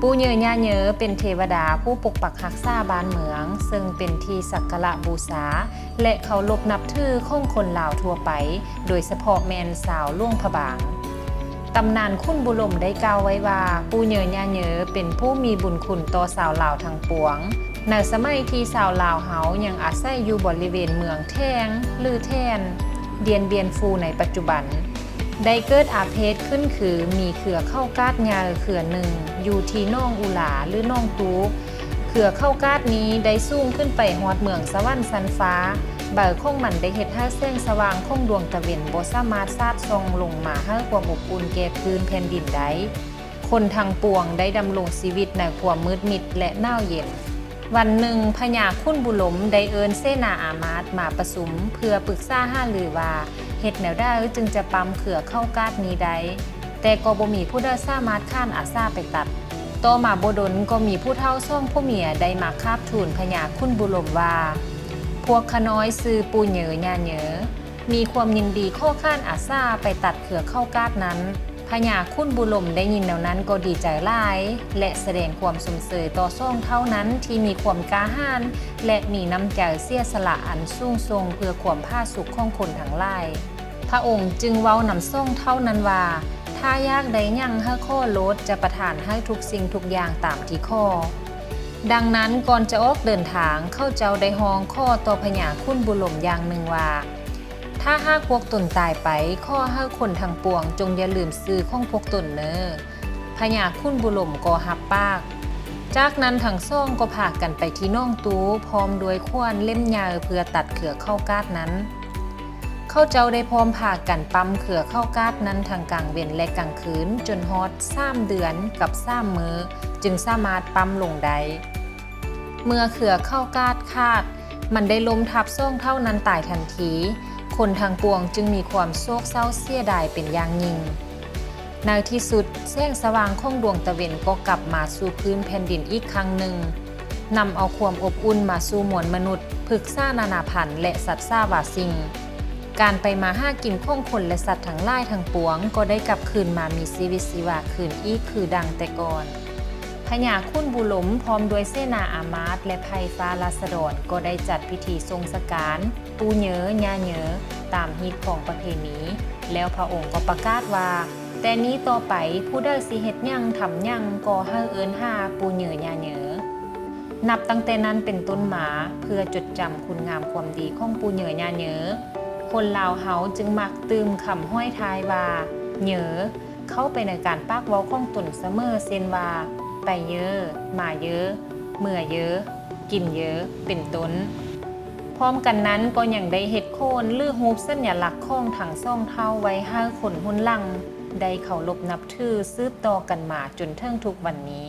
ປູ່ເຍີຍ່າເຍີເປັນເທວະດາຜູ້ປົກປັກຮັກສາບ້ານເມືອງ, ເຊິ່ງເປັນທີ່ສັກກາລະບູຊາ ແລະ ເຄົາລົບນັບຖືຂອງຄົນລາວທົ່ວໄປ, ໂດຍສະເພາະແມ່ນຊາວຫຼວງພະບາງ. ຕຳນານຂຸນບູລົມໄດ້ກ່າວໄວ້ວ່າ, ປູ່ເຍີຍ່າເຍີເປັນຜູ້ມີບຸນຄຸນຕໍ່ຊາວລາວທັງປວງ, ໃນສະໄໝທີ່ຊາວລາວເຮົາຍັງອາໄສຢູ່ບໍລິເວນເມືອງແທງ ຫຼື ແທນ, ດຽນບຽນຟູໃນປັດຈຸບັນ, ໄດ້ເກີດອາເພດຂຶ້ນຄືມີເຄືອເຂົ້າກາດໃຫຍ່ເຄືອໜຶ່ງຢູ່ທີ່ໜອງອູລາ ຫຼື ໜອງຕູ. ເຄືອເຂົ້າກາດນີ້ໄດ້ສູງຂຶ້ນໄປຮອດເມືອງສະຫວັນຊັ້ນຟ້າ, ໃບຂອງມັນໄດ້ເຮັດໃຫ້ແສງສະຫວ່າງຂອງດວງຕາເວັນບໍ່ສາມາດສາດສ່ອງລົງມາໃຫ້ຄວາມອົບອຸ່ນແກ່ພື້ນແຜ່ນດິນໄດ້. ຄົນທັງປວງໄດ້ດຳລົງຊີວິດໃນຄວາມມືດມິດ ແລະ ໜາວເຢັນ. ວັນໜຶ່ງ, ພະຍາຂຸນບູລົມໄດ້ເອີ້ນເສນາອາມາດມາປະຊຸມເພື່ອປຶກສາຫາລືວ່າ ເຮັດແນວໃດຈຶ່ງຈະປ້ຳເຄືອເຂົ້າກາດນີ້ໄດ້, ແຕ່ກໍບໍ່ມີຜູ້ໃດສາມາດຂານອາສາໄປຕັດ. ຕໍ່ມາບໍ່ດົນກໍມີຜູ້ເຖົ້າສອງຜົວເມຍໄດ້ມາຄາບທູນພະຍາຂຸນບູລົມວ່າ, ພວກຂ້ານ້ອຍຊື່ປູ່ເຍີຍ່າເຍີ ມີຄວາມຍິນດີຂໍຂານອາສາໄປຕັດເຄືອເຂົ້າກາດນັ້ນ. ພະຍາຂຸນບູລົມໄດ້ຍິນແນວນັ້ນກໍດີໃຈຫຼາຍ ແລະ ສະແດງຄວາມຊົມເຊີຍຕໍ່ສອງເຖົ້ານັ້ນທີ່ມີຄວາມກ້າຫານ ແລະ ມີນ້ຳໃຈເສຍສະຫຼະອັນສູງສົ່ງເພື່ອຄວາມຜາສຸກຂອງຄົນທັງຫຼາຍ. ພະອົງຈຶ່ງເວົ້ານຳສອງເຖົ້ານັ້ນວ່າ, ຖ້າຢາກໄດ້ຫຍັງໃຫ້ຂໍໂລດ, ຈະປະທານໃຫ້ທຸກສິ່ງທຸກຢ່າງຕາມທີ່ຂໍ. ດັ່ງນັ້ນ, ກ່ອນຈະອອກເດີນທາງ, ເຂົາເຈົ້າໄດ້ຮ້ອງຂໍຕໍ່ພະຍາຂຸນບູລົມຢ່າງໜຶ່ງວ່າ, ຖ້າຫາກພວກຕົນຕາຍໄປ, ຂໍໃຫ້ຄົນທັງປວງຈົ່ງຢ່າລືມຊື່ຂອງພວກຕົນເນີ. ພະຍາຂຸນບູລົມກໍຮັບປາກ. ຈາກນັ້ນທັງສອງກໍພາກັນໄປທີ່ໜອງຕູ ພ້ອມດ້ວຍຂວານເຫຼັ້ມໃຫຍ່ເພື່ອຕັດເຄືອເຂົ້າກາດນັ້ນ. ເຂົາເຈົ້າໄດ້ພ້ອມພາກັນປ້ຳເຄືອເຂົ້າກາດນັ້ນທັງກາງເວັນ ແລະ ກາງຄືນ ຈົນຮອດສາມເດືອນກັບສາມມື້ ຈຶ່ງສາມາດປ້ຳລົງໄດ້. ເມື່ອເຄືອເຂົ້າກາດຂາດ, ມັນໄດ້ລົ້ມທັບສອງເຖົ້ານັ້ນຕາຍທັນທີ. ຄົນທັງປວງຈຶ່ງມີຄວາມໂສກເສົ້າເສຍດາຍເປັນຢ່າງຍິ່ງ. ໃນທີ່ສຸດ, ແສງສະຫວ່າງຂອງດວງຕາເວັນກໍກັບມາສູ່ພື້ນແຜ່ນດິນອີກຄັ້ງໜຶ່ງ, ນຳເອົາຄວາມອົບອຸ່ນມາສູ່ມວນມະນຸດ, ພຶກສານານາພັນ ແລະ ສັດສາວາສິ່ງ. ການໄປມາຫາກິນຂອງຄົນ ແລະ ສັດທັງຫຼາຍທັງປວງກໍໄດ້ກັບຄືນມາມີຊີວິດຊີວາຄືນອີກຄືດັ່ງແຕ່ກ່ອນ. ພະຍາຂຸນບູລົມພ້ອມດ້ວຍເສນາອາມາດ ແລະ ໄພຟ້າລາຊະດອນກໍໄດ້ຈັດພິທີສົ່ງສະການປູ່ເຍີຍ່າເຍີຕາມຮີດຄອງປະເພນີ, ແລ້ວພະອົງກໍປະກາດວ່າ, ແຕ່ນີ້ຕໍ່ໄປຜູ້ໃດຊິເຮັດຫຍັງທຳຫຍັງກໍໃຫ້ເອີ້ນຫາປູ່ເຍີຍ່າເຍີ. ນັບຕັ້ງແຕ່ນັ້ນເປັນຕົ້ນມາ, ເພື່ອຈົດຈຳຄຸນງາມຄວາມດີຂອງປູ່ເຍີຍ່າເຍີ, ຄົນລາວເຮົາຈຶ່ງມັກຕື່ມຄຳຫ້ອຍທ້າຍວ່າ ເຍີ ເຂົ້າໄປໃນການປາກເວົ້າຂອງຕົນສະເໝີ ເຊັ່ນວ່າ ໄປເຍີ, ມາເຍີ, ເມືອເຍີ, ກິນເຍີ ເປັນຕົ້ນ. ພ້ອມກັນນັ້ນກໍຍັງໄດ້ເຮັດໂຂນ ຫຼື ຮູບສັນຍະລັກຂອງທັງສອງເຜົ່າໄວ້ໃຫ້ຄົນຮຸ່ນຫຼັງໄດ້ເຄົາລົບນັບຖືສືບຕໍ່ກັນມາຈົນເຖິງທຸກວັນນີ້.